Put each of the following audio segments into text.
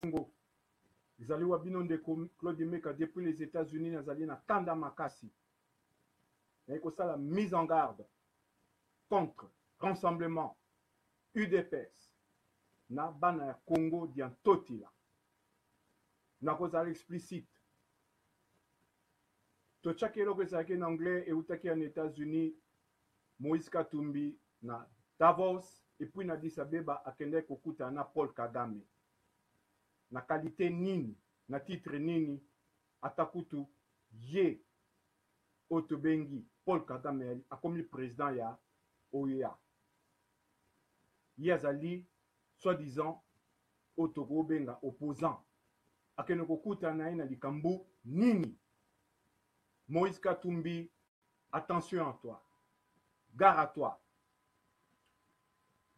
Congo. Ezali wa bino ndeko Claude Meka depuis les Etats-Unis nazali na kanda makasi. Naye kosala mise en garde contre rassemblement UDPS na bana ya Congo dia Ntotila. Nakozala explicite. Totiaki eloko ezalaki na anglais eutaki na Etats-Unis Moïse Katumbi na Davos et puis na Addis Abeba akendaki kokutana na Paul Kagame. Na qualité nini, na titre nini, ata kutu ye oyo tobengi Paul Kagame akomi president ya OUA. Ye azali soi-disant oyo tokobenga opposant. Akende kokutana na ye na likambo nini? Moïse Katumbi, attention à toi. Gare à toi.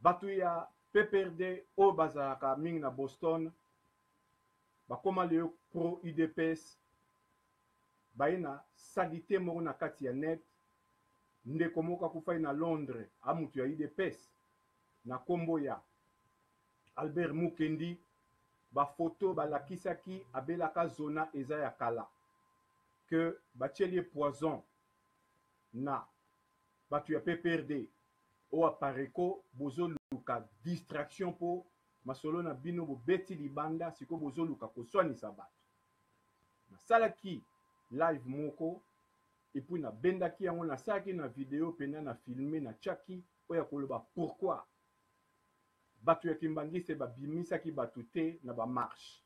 Bato ya PPRD oyo bazalaka mingi na Boston bakoma lelo pro UDPS baye na salite moko na kati ya net. Ndeko moko akufaki na Londres, a mutu ya UDPS na kombo ya Albert Mukendi, ba photo balakisaki abelaka zona eza ya kala que batieli ye poison na bato ya PPRD oyo apareco bozoluka distraction po masolo na bino bobeti libanda sikoyo bozoluka koswanisa bato. Nasalaki live moko et puis nabendaki yango nasalaki na video pena na filme natiaki oyo ya koloba pourquoi bato ya kimbangiste babimisaki bato te na ba marche.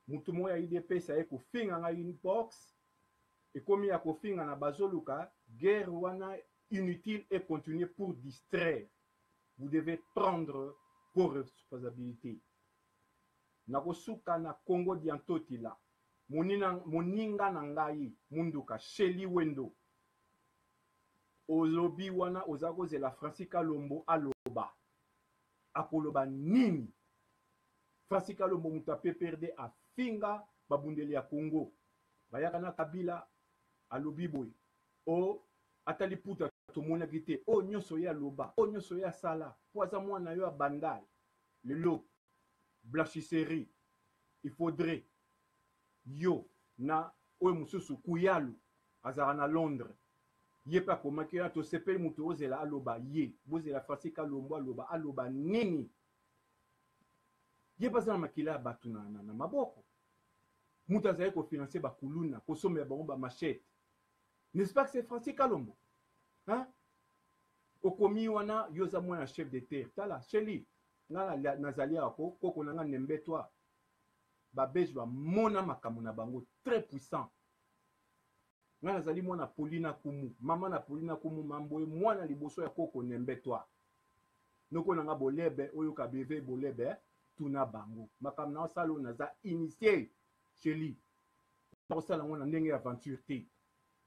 Mutu moko ya UDPS aye kofinga ngai inbox, ekomi ya kofinga na bazoluka guerre wana inutile et continuer pour distraire. Vous devez prendre vos responsabilités. Nakosuka na Congo dia Ntotila, moninga na ngai Munduka Shelly Wendo, olobi wana oza kozela Francis Kalombo aloba, akoloba nini? Francis Kalombo moto ya PPRD afinga babundeli ya Congo bayaka na Kabila, alobi boye o ata liputa tomonaki te, oyo nyonso ye aloba, oyo nyonso ye asala po aza mwana yo ya Bandal. Lelo blanchisserie, il faudrait yo na oyo mosusu Kuyalu azalaka na Londres, ye pe akomaki wana, tosepeli moto ozela aloba ye, bozela Francis Kalombo aloba, aloba nini? Ye pe aza na makila ya bato na maboko. Moto azali kofinancer ba kuluna, kosombela bango ba machette. N'est-ce pas que c'est Francis Kalombo? Hein? Okomi wana yo oza mwana chef de terre. Tala, Shelly, nga nazali awa ko koko na nga nembe toi. Ba belge ba mona makambo na bango très puissant. Nga nazali mwana Paulina Kumu, mama na Paulina Kumu mamboye mwana liboso ya koko nembe toi. Noko na nga bolebe oyo ka beve bolebe tuna bango. Makambo na osala oyo naza initié Shelly. Nakosala yango na ndenge ya aventure te.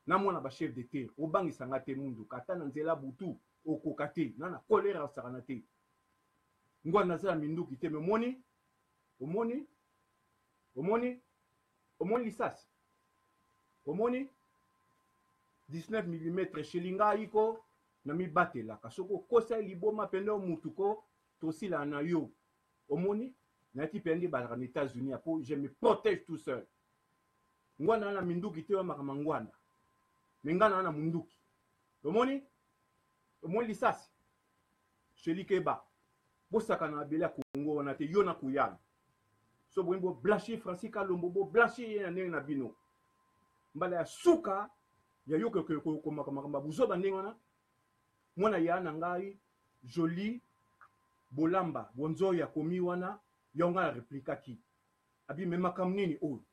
Na mwana ba chef de terre, obangisa nga te munduka ata na nzela butu okoka te. Na na colère osakana te. Ngwa naza na minduki te, mais omoni omoni omoni omoni lisasi omoni 19 mm Shelly ngai ko na mibatelaka soki okosa liboma pende mutu ko tosila na yo omoni nayaki mpe nde balaka na États-Unis po je me protège tout seul. Ngwana na minduki te makambo ngwana me ngana na munduki omoni omoni lisasi Shelly keba bosaka na mabele ya Congo wana te yo na kuyala so boyini bo blanchir Francis Kalombo bo blanchir ye na ndenge na bino mbala ya suka ya yo komaka makambo ya buzoba ndenge wana mwana ya na ngai Jolie Bolamba bonzoyi akomi wana yango ngai na replikaki abi me makambo nini oyo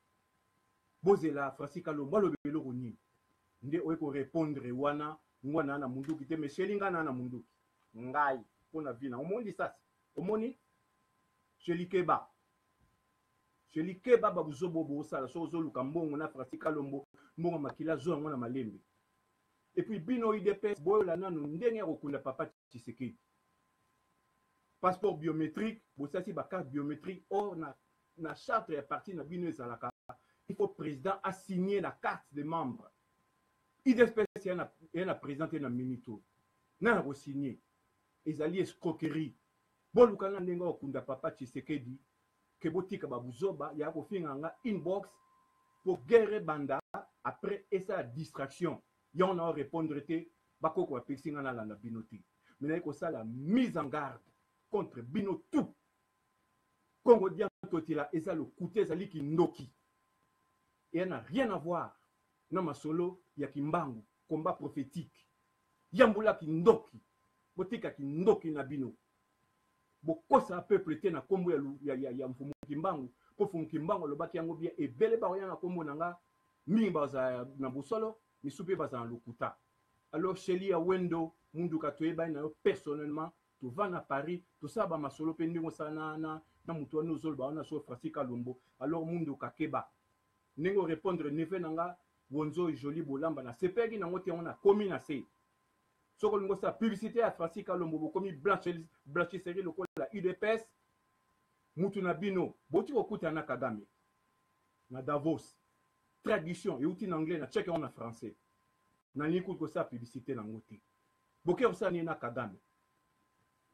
bozela Francis Kalombo alobi eloko nini nde oye ko répondre wana ngwana na munduki te mais Shelly ngai na na munduki ngai mpo na vie na omoni lisasi omoni Shelly keba Shelly keba ba buzobo bosala so ozoluka mbongo na Francis Kalombo mbongo makila zo yango na malembe et puis bino UDPS boyola nanu ndenge ya kokunda papa Tshisekedi passeport biométrique bosasi ba carte biométrique or na charte ya parti na bino ezalaka il faut président a signer la carte de membre UDPS ya na président te na minute oyo nana ko signer ezali escroquerie boluka na ndenge okunda papa Tshisekedi. Ke botika ba buzoba ya kofinga nga inbox po guerre ebanda après esala distraction. Yango na répondre te, bakoko bapekisi nga nalanda bino te. Mais naye kosala mise en garde contre bino tout. Kongo dia Ntotila eza lokuta, ezali kindoki. Et n'a rien à voir na masolo ya Kimbangu, combat prophétique. Yambula kindoki, botika kindoki na bino. Bokosa peuple te na kombo ya, ya, ya, ya Mfumu Kimbangu, po Mfumu Kimbangu alobaki yango bien, ebele bakoya na kombo na nga, mingi bazala na bosolo, misusu pe bazala na lokuta. Alors Shelly ya Wendo, Munduka toyebani na yo personnellement, tovanda na Paris, tosala ba masolo pe ndenge osala na, na, na moto wana ozoloba wana so Francis Kalombo. Alors Munduka keba. Ndenge o répondre neveu na nga Wonzo Jolie Bolamba na sepelaki nango te, yango na komi na se. Soki olingi osala publicité ya Francis Kalombo, bokomi blanchisserie lokola UDPS, mutu na bino boti kokutana na Kagame na Davos. Traduction euti na anglais na check yango na français. Nalingi kutu kosala publicité nango te. Boke kosala nini na Kagame?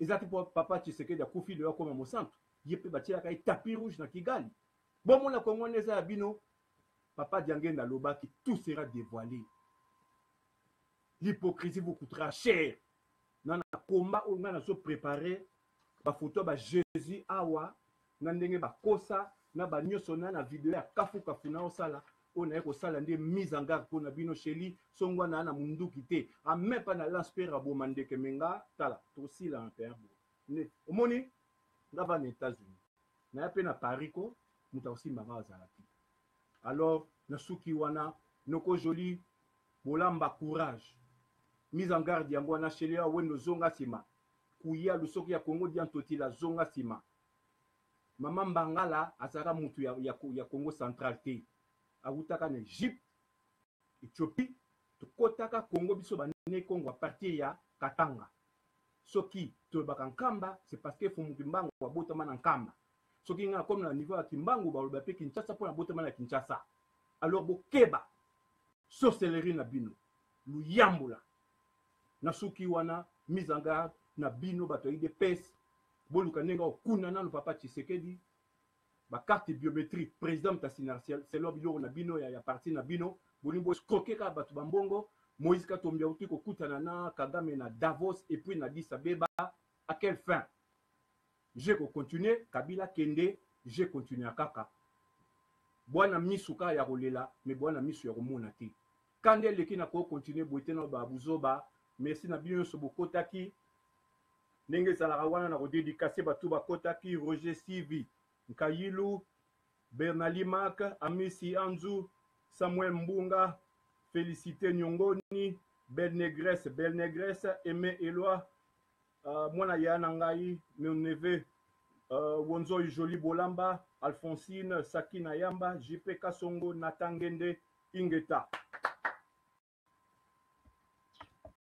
Eza te po papa Tshisekedi akufi lelo akoma mosantu, ye pe batielaka ye tapis rouge na Kigali. Bomona Kongo wana eza ya bino. Papa Diangenda alobaki tout sera dévoilé. L'hypocrisie vous coûtera cher. Na na combat oyo nga nazo préparer ba photo ba Jésus awa na ndenge bakosa na ba nyoso na na video ya kafu kafu na osala oyo naye kosala nde mise en garde mpona bino. Sheli songwa na na munduki te amepa na lance mpe raboma ndeke menga tala tosila na mpe bo ne omoni nga va na États-Unis naya mpe na Paris ko moto akosimba nga azala te. Alors nasuki wana noko Jolie Bolamba courage mise en garde yango wana. Sheli ya Wendo zonga nsima kuya lusoki ya Congo dia Ntotila zonga nsima. Mama Mbangala azalaka mutu ya, ya, ya Congo central te, awutaka na Egypte, Ethiopie. Tokotaka Congo biso bane Congo à partir ya Katanga. Soki tolobaka Nkamba, c'est parce que Mfumu Kimbangu abotama na Nkamba. Soki nga nakomi na niveau ya Kimbangu, baloba pe Kinshasa mpo nabotama na Kinshasa. Alors bokeba sorcellerie na bino, luyambula na suki wana. Mise en garde na bino bato ya UDPS, boluka ndenge okuna nanu papa Tshisekedi ba carte biométrique président mtasina selon biloko na bino ya, ya parti na bino. Bolingi bo escroquer kaka bato ba mbongo. Moïse Katumbi auti kokutana na Kagame na Davos et puis na Addis Abeba, à quelle fin? Je ko continuer Kabila kende, je continue kaka bwana misu kaka ya kolela, mais bwana misu ya komona te. Kande eleki na ko continuer boye te na ba buzoba. Merci na bino nyonso bokotaki ndenge ezalaka wana na kodedikase bato bakotaki: Roger Sivi Nkayilu, Bernali Mak, Amisi Anzu, Samuel Mbunga, Félicité Nyongoni, Belle Négresse, Belle Négresse, Aimé Eloi, mwana ya na ngai, mon neveu, Wonzoy Jolie Bolamba, Alphonsine Sakina Yamba, JP Kasongo, Nathan Ngende, Ingeta.